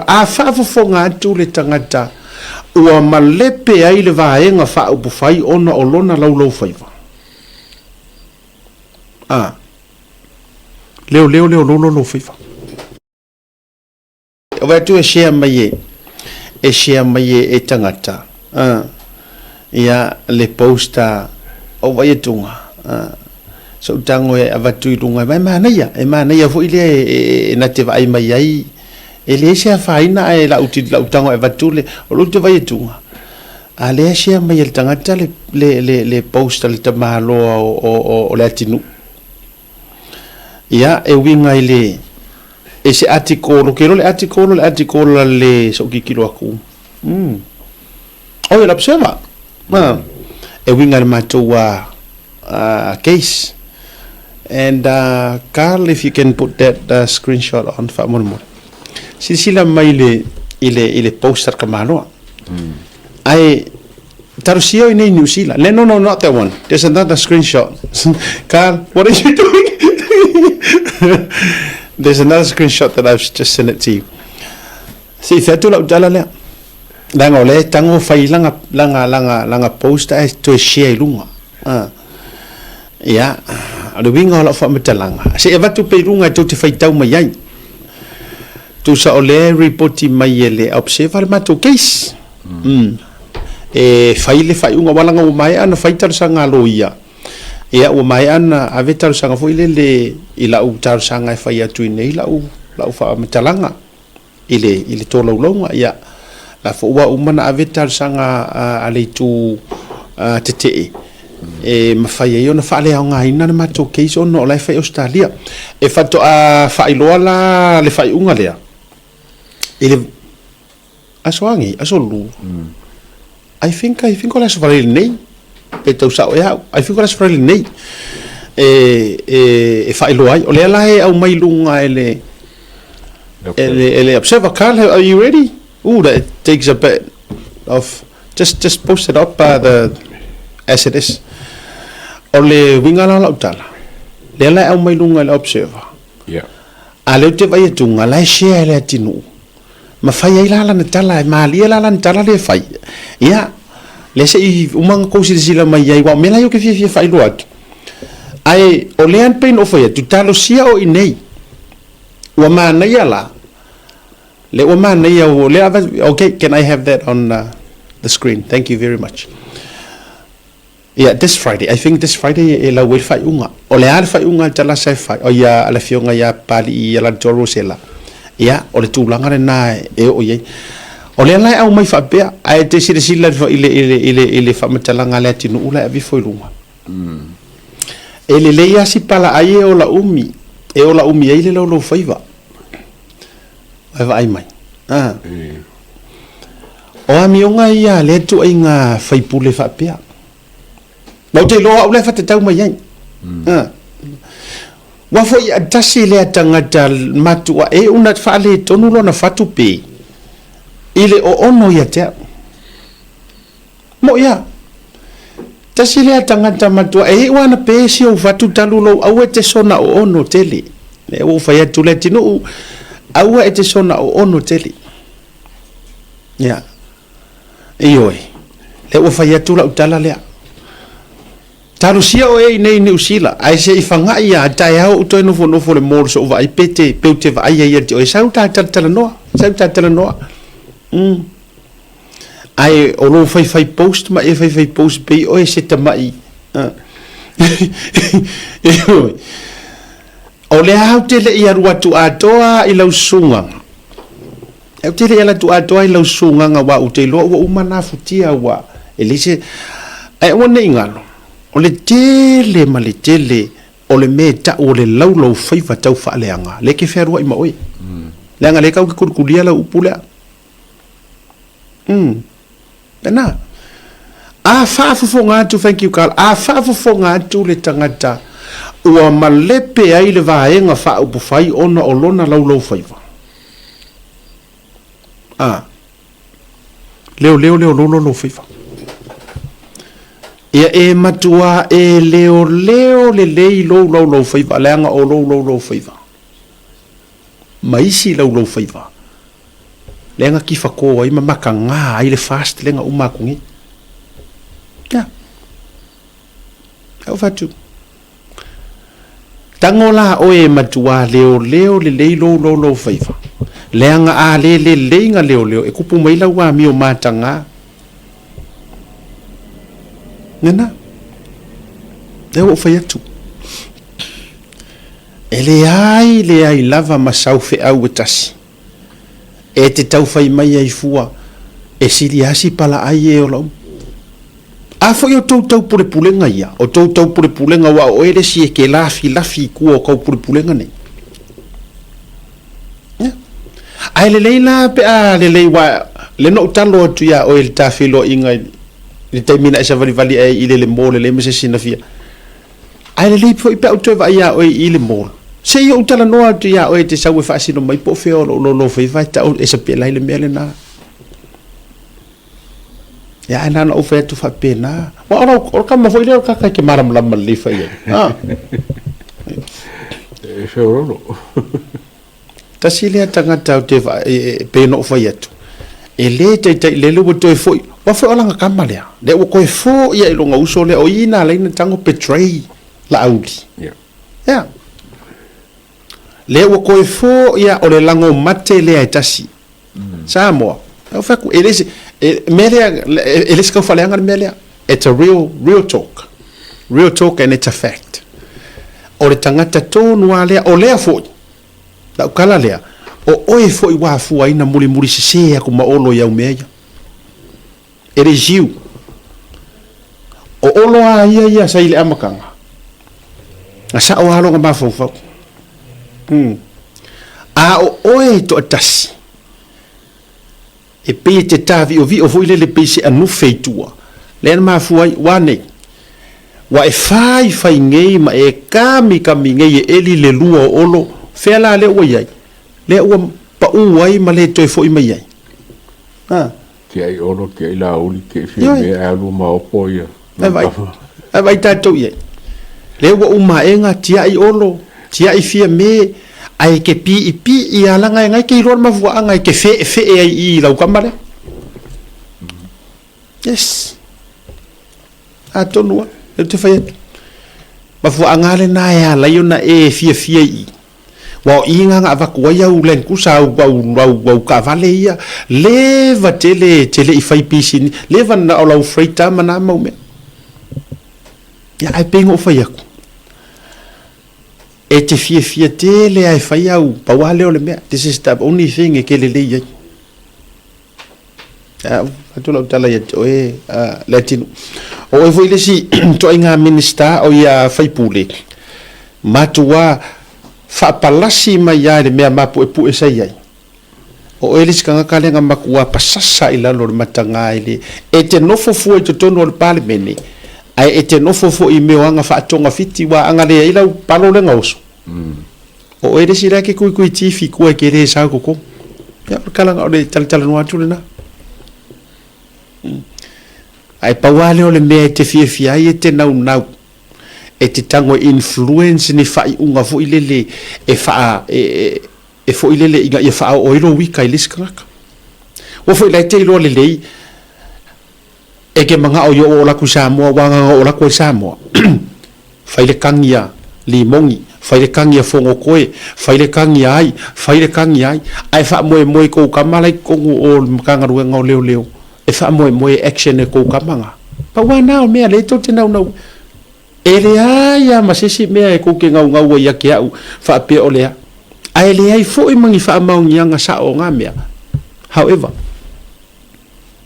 A faafofoga atu le tagata ua malepe ai le Vaega Faaupufai ona o lona laulaufaiva. A. Leoleo leo lou laulaufaiva. O vaai atu e share mai e, e share mai e, e tagata, a, ia, le post a, o vaai atuga, a, sou tago e avatu i luga, e manaia, e manaia foi lea e, e, e na te vaai mai ai, E leai se afaina ae lau lau tago e avatu le o lou te vai atuga a lea share mai e le tagata le le le le post a le tamaloa o o o, o le atinuu. Ia e uiga i le e se article ke le article le article a le so tilotilo aku. Oi le Observer. Ma e uiga i le matou case. And Carl, if you can put that screenshot on faamolemole. Silasila mai le i le i le post a le tamaloa. Ae talosia i nei New Zealand. No, no, not that one. There's another screenshot. Carl, what are you doing? There's another screenshot that I've just sent it to you. Se i fea atu lau tala lea. Leaga o lea e tago fai lana, lana, lana, lana post ae toe share i luga. Ah. Ia, o le uiga o lau faamatalaga, se i avatu pea i luga e tou te faitau mai ai. Tusa o lea e ripoti mai e le Observer le matou case. Mm. E fai le faaiuga, aua leaga ua maea ona fai talosaga a loia. Ia, ua maea ona ave talosaga foi lele i lau talosaga e fai atu i nei lau, lau faamatalaga. I le, i le tolaulauga. Ia, la foi ua uma ona ave talosaga a le itu tetee e mafai ai ona faaleaogaina le matou case ona o la e fai i Ausetalia. E faatoa faailoa la le faaiuga lea i le aso a nei, aso Lu. I think, I think o le aso Faraile nei, pe tau sao ea au. I think o le aso Faraile nei e, e, e faailoa ai. O lea la e aumai i luga e le, e le, e le Observer. Carl, are you ready? Ooh, that takes a bit of, just post it up the, as it is. O le uiga la o lau tala, lea la e aumai i luga e le Observer. A lea ou te vaai atuga, la e share e le atinuu. Ma fai ai la lana tala, e malie la lana tala lea e fai. Ia, lea se i uma ona tou silasila mai ai, aua o mea la ia ou te fiafia e faailoa atu. Ae o lea e pei ona ou fai atu, talosia o i inei. Ua manaia la, lea ua manaia, o lea, okay, can I have that on the screen? Thank you very much. Ia, this Friday, I think this Friday e lau ai le faaiuga. O le a le faaiuga a le Talasa e fai, ia, a le Afioga ia Papalii Alaalatoa Rosella, ia, o le tulaga lena e oo i ai. O lea la e aumai faapea, ae te silasila i le, i le, i le, i le faamatalaga a le atunuu la e ave ifo i luga. E lelei lava si palaai e ola umi, e ola umi ai le laulaufaiva. E vaai mai. Ah. O amioga ia a lea ituaiga faipule faapea. Ma ou te iloa au la e whatatau mai ai. Ah. Ua foi a tasi lea tagata matua e una faaletonu lona fatu pe i le oono ia te au. Moʻi a. Tasi lea tagata matua e iu ana pe si ou fatu talu lou aua e te sona oono tele. Lea ua ou fai atu le atinuu, aua e te sona oono tele. Ia. Ioe. Lea ua fai atu lau tala lea. Talosia oe i nei Niu Sila, ae se i fagaʻi a taeao ou toe nofonofo le mall soʻu vaai pe te pe ou te vaai ai ia te oe. Sau ta talatalanoa, sau ta talanoa. Ae o lou faifai post ma e faifai post pei oe se tamaʻi. Ioe. O lea ou te le i alu atu atoa i lau sugaga. Ou te le i alu atu atoa i lau sugaga aua ou te iloa ua uma ona afutia ua e leai se. Ae aua ne i galo, o le tele ma le tele o le mea e tau o le laulaufaiva tau faaleaga, lea e te fealuai ma oe. Leaga lea tatou te kulikulia lau upu lea. Lena. A faafofoga atu, thank you Carl, a faafofoga atu le tagata ua malepe ai le Vaega Faaupufai ona o lona laulaufaiva. A. Leoleo leo lou laulaufaiva. Ia e matuā e leoleo lelei lou laulaufaiva leaga o lou laulaufaiva ma isi laulaufaiva. Lea na tifako ai ma mataga ai le fast lea na uma atu nei. Ia. Ou fai atu, Tago la oe e matua leoleo lelei lou loulou faiva, leaga a le lelei na leoleo e kupu mai lau amio mataga. Lena. Lea ua ou fai atu. E leai leai lava ma sau feau e tasi. E te tau fai mai ai fua, e sili asi palaai e ola uma. A foi o tou taupulepulega ia, o tou taupulepulega ua o oe le isi e ke lafilafi i tua o taupulepulega nei. Ia. Ae lelei la pe a lelei ua le na ou talo atu iā oe i le ta feiloaiga i le taimi na e savalivali ai i le mall e leai ma se isi na fia. Ae lelei foi pe a ou toe vaai iā oe i le mall. Se i ou talanoa atu iā oe e te sau e faasino mai po o fea o lou lolo faiva e tau e sapela ai le mea lena. Ia ae na ona ou fai atu faapena. Aua o lau, o le kama foi lea o le kaka e te malamalama lelei fai ai. Ah. E feololo. Tasi lea tagata ou te vaai, e, e, pei ona ou fai atu, e le taitai, lele ua toe foi, aua foi o lana kama lea, lea ua toe foi ia i lona uso lea, o i na ala ai ona tago betray Laauli. Yeah. Yeah. Lea ua toe foi ia, o le lago mate lea e tasi. Samoa. Ou fai atu, e le se, e, mea lea, e le se tau faaleaga le mea lea. It's a real, real talk. Real talk and it's a fact. O le tagata tonu lava lea, o lea foi, lau tala lea, o oe foi ua afua ai na mulimuli sese aku ma Olo i au mea ia. It is you. O Olo a ia ia sa i le amataga. Na sao lava lona mafaufau. Hmm. A o oe e toatasi, e pei e te tāvi'ovi'o foi lele pei se anufe i tua, lea na mafua ai, ua nei, ua e faifai nei ma e kamikami nei e eli le lua o Olo, fea la lea ua i ai? Lea ua paʻū ai ma le toe foʻi mai ai. Ha. Tiai Olo, tiai Laauli, tiai Fiamē, ae alu ma opo ia. Ae vaai, ae vaai tatou i ai. Lea ua uma aega, tiai Olo, tiai Fiamē, ae ke piipii a laga e ngai ke iloa le mafuaaga e ke feefee ai i i lau kama lea. Yes. Atonu a, lea ou te fai atu. Mafuaaga lena e ala ai ona e fiafia i i. Ua o i na avatu ai au Land Cruiser, au, au, au, au taavale ia, leva tele e te le i fai pisini, leva na o lau freighter ma na mau mea. Ia, ae pei na ou fai atu, e te fiafia tele lava e fai au, pau lava lea o le mea, this is the only thing e ke lelei ai. Ia, atu lau tala ia te oe, Leatinuu. O oe foi le isi ituaiga Minisita o ia faipule, matua faapalasi mai lava i le mea mapuepue sa i ai. O oe le isi tagata lea na matua pasasa i lalo o le mataga i le, e te nofo fua i totonu o le Palemene, ae e te nofo foi i mea o aga faatogafiti, aua a na leai lau palo lea na oso, O oe le isi la ke kuikui tifi kua ke le sau koko. Ia, o le kalanga o le talatalanoa atu lena. Ae pau lava lea o le mea e te fiafia ai e te naunau, e te tago e influence ni faaiuga foi lele e faa, e, e, e foi lele ina ia faaoo ai lou ika i le isi tagata. Ua foi la e te iloa lelei, E ke manao i o'u olaku i Samoa, ua agaga olaku ai Samoa. Fai le kagi a Limogi, fai le kagi a Fogokoe, fai le kagi a ai, fai le kagi a ai, ae faamoemoe i kou kama la i totonu o le Matagaluega o Leoleo, e faamoemoe e action e kou kama ga. Pau lava na o mea lea tou te naunau ai. E leai lava ma se isi mea e kou te gaugau ai ia te a'u faapea o lea. Ae leai foi ma ni faamaoniaga sa'o o na mea. However.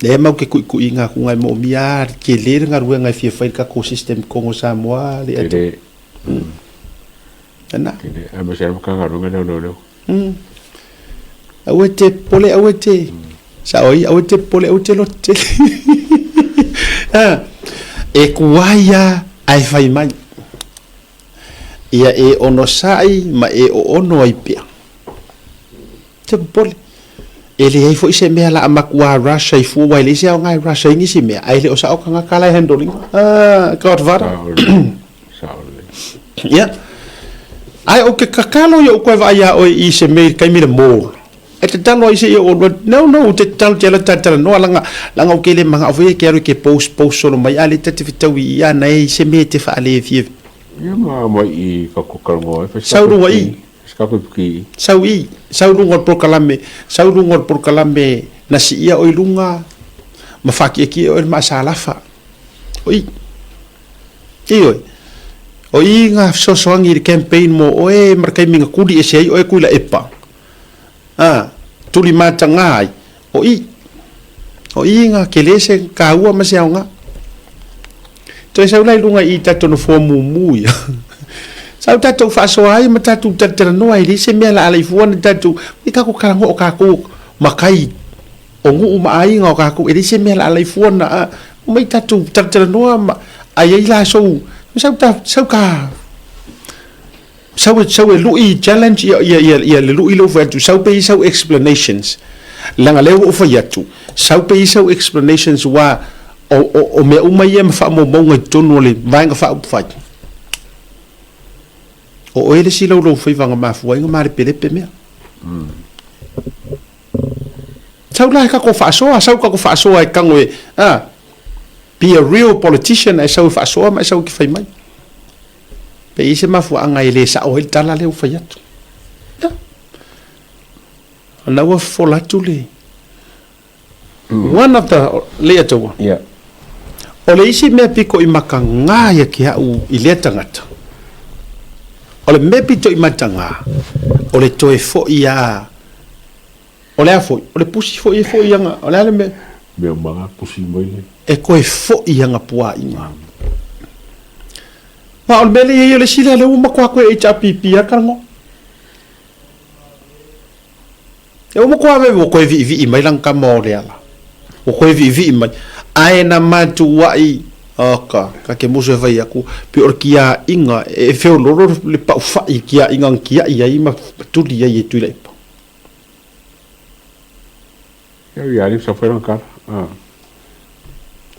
Lea mau ke kuʻikuʻi atu ngai moomia a tele le galuega e fia fai le tatou system totonu o Samoa le Tele. Lena. Tele. Aemaise lava Matagaluega lea o Leoleo. Aua e te popole, aua e te sao ai, aua e te popole, aua e te loto tele. E kuai lava ae fai mai. Ia e onosai ma e oono ai pea. Te popole. E leai foi se mea la a matua rush ai fua, aua e leai se aoga e rush ai nisi mea, ae le o sao tagata la e handle ina. Ah, Godfather. Sao lelei. Sao lelei. Ia. Ae ou te tatalo ia ou toe vaai ia oe i se mea i le taimi le mall. E tatalo ai seia ou alu atu. No, no, ou te tatalo te alu atu ta talanoa leaga, leaga ou te le manao foi e te alu e te post, post solo mai, a lea ta te fetaui i i a na e i se mea e te faale fia. Ia ma mai i ka talanoa ai, fai Sau luga i. Se tatou piki i. Sau i, sau luga o le polokalame, sau luga o le polokalame na siia oe i luga ma faakiekie oe i le maasalafa. O i. Ioe. O i na fesoasoani i le campaign mo oe ma le taimi na tuli ese ai oe Tuilaepa. A, tuli mataga ai, o i. O i na tele se taua ma se aoga. Toe sau la i luga i tatou nofoa mumu ia. Sau tatou faasoa ai ma tatou talatalanoa e leai se mea la alai fua na tatou, i tatou talanoa o tatou matai o nuu ma aiga o tatou, e leai se mea la alai fua na a, omai tatou talatalanoa ma a i ai la sou, sau ta, sau ta, sau e, sau e lui challenge ia, ia, ia, ia le lui lea ua fai atu, sau pea i sau explanations, leaga lea ua ou fai atu, sau pea i sau explanations ua o, o, o mea uma ia ma faamaumauga i totonu o le Vaega Faaupufai. O oe le isi laulaufaiva na mafua ai ona malepelepe mea. Sau la e tatou faasoa, sau tatou faasoa e tago e, a, be a real politician, ae sau e faasoa ma e sau e te fai mai. Pe i ai se mafuaaga e le sao ai le tala lea ua fai atu. Ia. O lena ua fofola atu le one of the Leiataua. Yeah. O le isi mea pito i mataga ia te au i lea tagata, o le mea pito i mataga, o le toe foi a, o le a foi? O le pusi foi e foi ana, o le a le mea? Mea maga pusi mai le. E toe foi ana puaiga. Ma o le mea lea e i ai o le isi lea, lea ua matua toe HRPP lava talanoa. E uma koa ave ua koe viivii mai lana tama o Leala. Ua koe viivii mai. Ae na matuai, oka, ka ke musu e fai aku, pi o le kiaiga, e feololo le paufai i kiaiga na kiai ai ma tuli ai e Tuilaepa. Ia ia ali sa fai lana kala. Ah.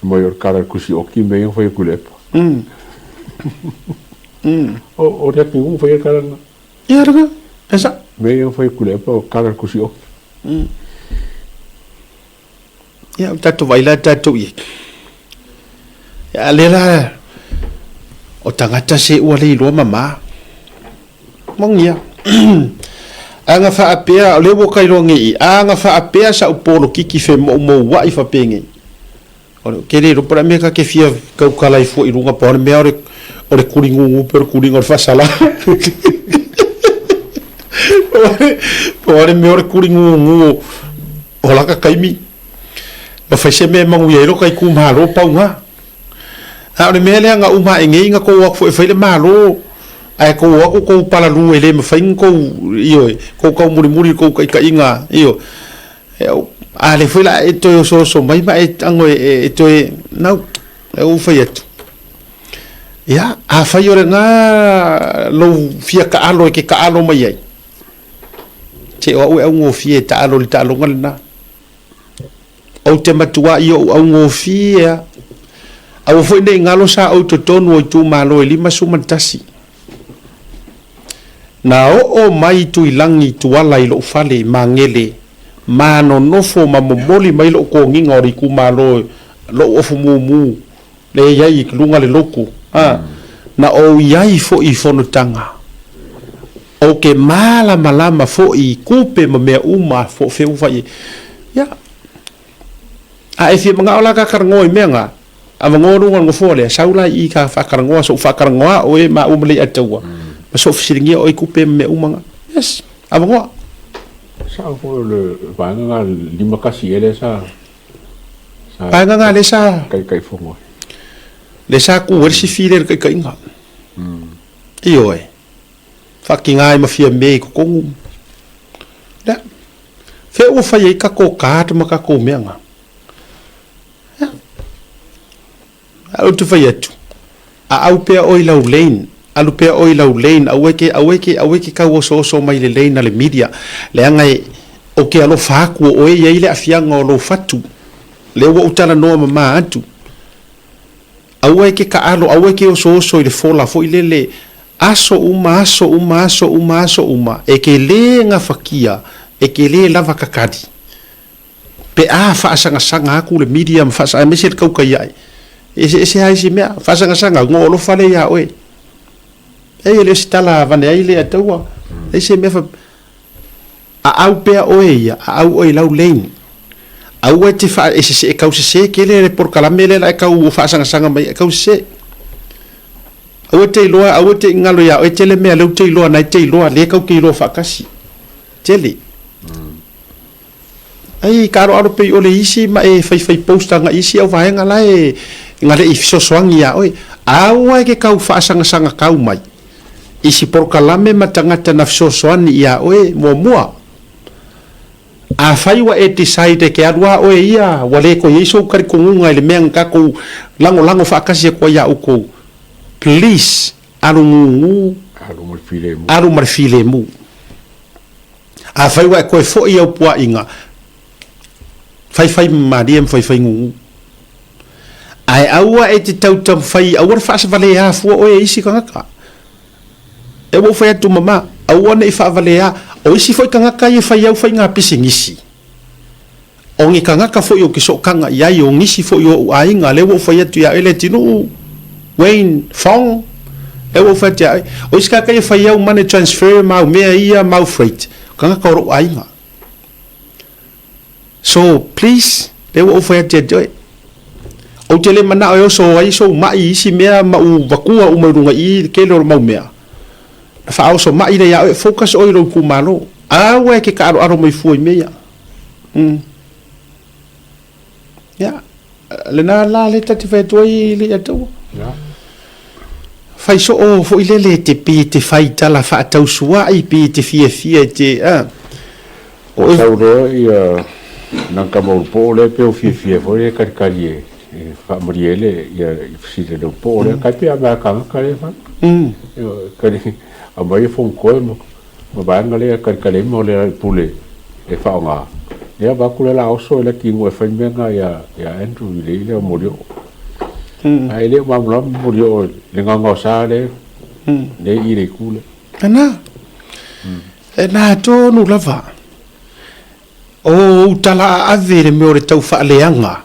Mai o le kala kusi oki me ia fai e Tuilaepa. O o le atu fai e kala na. Ia ranga, e sa. Me ia fai Tuilaepa o kala kusi oki. Ia, o tatou vaai la tatou i ai. Ia, lea la, o tagata se ua le iloa mama. Moni ia. A na faapea, o lea ua tailoa nei i, a na faapea sau polokiki femoumouai faapenei, o le ke le iloa po o le a mea ta te fia tautala ai fua i luga, po o le mea o le, o le kuligugu pe o le kuliga o le faasala. Po o le mea o le kuligugu o laka taimi, ma fai se mea e manuia ai lota itumalo pau na. A o le mea lea na uma ae nei na tou o atu foi e fai le Malo, ae tou o atu tou palalū e le mafai ona tou, ioe, tou taumulimuli i le tou taitaiga, ioe. A lea foi la e toe osooso mai ma e tago e toe, nau, lea ua ou fai atu. Ia, afai o lena lou fia taalo e te taalo mai ai, se o au e augofie e taalo i le taaloga lena. Ou te matuai ou augofie lava. Aua foi ne i galo sa ou i totonu o itumalo e 51. Na oo mai Tuilagi Tuala i lou fale i Magele ma nonofo ma momoli mai lou togiga o le itumalo lou ofu mumu lea e i ai i luga le lotu. A, na ou i ai foi i fonotaga. Ou te malamalama foi i tupe ma mea uma po o fea ua fai ai. Ia, a e fia manao la ta talanoa i mea na, avanoa luga o le nofoa lea, sau la i i ta faatalanoa, so'u faatalanoa oe maua ma Leiataua, ma so'u fesiligia oe i tupe ma mea uma na. Yes, avanoa. Sao foi o le vaega na 51 ea lea sa sa Vaega na lea sa Taitaifono ai. Lea sa tu ai le sifi lea i le taitaiga. Ioe. Faatiga ai ma Fiame i totonu. Lea. Fea ua fai ai tatou card ma tatou mea na. Ia. A ou te fai atu, a au pea oe i lau lane, alu pea oe i lau lane, aua e te, aua e te, aua e te tau osooso mai i le lane a le media, leaga e, ou te alofa atu o oe e i ai le aafiaga o lou fatu. Lea ua ou talanoa mama atu. Aua e te taalo, aua e te osooso i le fola foi lele, aso uma, aso uma, aso uma, aso uma, e te lē gafatia. E te lē lava kakali pe a faasagasagaaku le media ma faasa aemaise le tautai ae. E eseese lava isi mea. Faasagasaga, goa alofa lea ia oe. Ei, e le o se tala avane ai lea taua. Leai se mea faapea. Aau pea oe ia, aau oe i lau lane. Aua e te faaesese, e tau sese tele le polokalame lea la e tau faasagasaga mai ai, e tau sese. Aua e te iloa, aua e te i galo ia oe tele mea lea ou te iloa, na e te iloa, lea e tau te iloa faatasi. Tele. Ai taaloalo pei o le isi ma e faifai post agai isi au vaega la e gale'i fesoasoani ia oe. Aua e ke tau faasagasaga tau mai i si polokalame ma tagata na fesoasoani ia oe muamua. Afai ua e decide e ke alu a oe ia, ua le toe i ai sou talitonuga i le mea na tatou lagolago faatasi atu ai ia outou, please alu gugu, Alu ma le filemu. Alu ma le filemu. Afai ua e toe foi i au puaʻiga, faifai malie ma faifai gugu. Ae aua e te tautaumafai, aua le faasavaleā fua oe e isi tagata. E ua ou fai atu mama, aua ne i faavaleā. O isi foi tagata ia e fai au faiga pisinisi, O ni tagata foi ou te sootaga i ai, o nisi foi o ou aiga, lea ua ou fai atu ia oe Leatinuu, Wayne Fong, lea ua ou fai atu ia oe, o isi tagata ia e fai au money transfer ma au mea ia ma au freight, o tagata o lou aiga. So, please, lea ua ou fai atu ia te oe, ou te le manao e oso ai sou mai i isi mea ma ou vatua uma i luga i i le tele o le mau mea. Na faaoso mai lea ia oe, focus oe i lou itumalo. Aua e te taaloalo mai fua i mea ia. Mm. Ia, lena la le ta te fai atu ai le ia taua. Ia. Fai soo foi lele te pi te fai tala faatausuai pi te fiafia i te a. O sau loa ia nang ka mau po le pe o fiafia foi le kalikali e e faamalie ai le ia fesili le po le kai pe a mea kanga ka le fa. Kali aumai e phone call ma Ma vaega lea e kalikali ai ma le pule e faaaoga. Ia vaku le la oso e laki ingoa e fai mea nga ia ia Andrew i le ile o Molioo. Ae le o malamalama Molioo i le gaogaosa le le i le itu lea. Lena. E na tonu lava. O ou tala aave le mea o le tau faaleaga.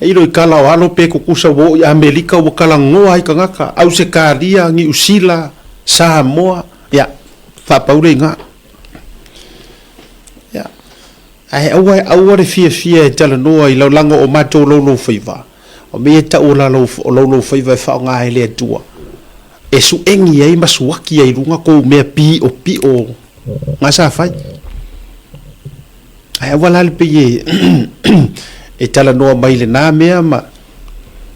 E ilo i kala o alo pe kukusa ua oo i Amelika ua kalagoa ai tagata, Ausetalia, Niusila, Samoa, ia, faapau le iga. Ia, ae aua, aua le fiafia e talanoa i lau laga o matou louloufaiva, o mea ia e tau o lalou, o louloufaiva e faaaoga ai le Atua e suegi ai ma suaki ai i luga kou mea piʻopiʻo nga sa fai. Ae aua la le pei e e talanoa mai lena mea ma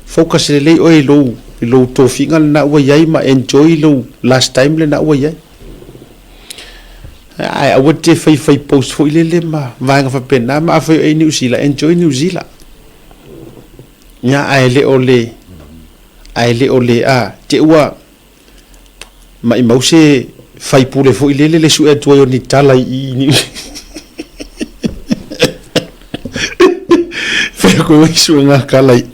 focus lelei oe i lou i lou tofiga lena ua i ai ma enjoy lou last time lena ua i ai. Ae aua te fai fai post foi lele ma vaega faapena ma afai oe i New Zealand, enjoy New Zealand. Ia ae le o le ae le o le a te ua Maimau se faipule foi lele le sue atu ai o ni tala i i ni Fai atu ai suega kala i.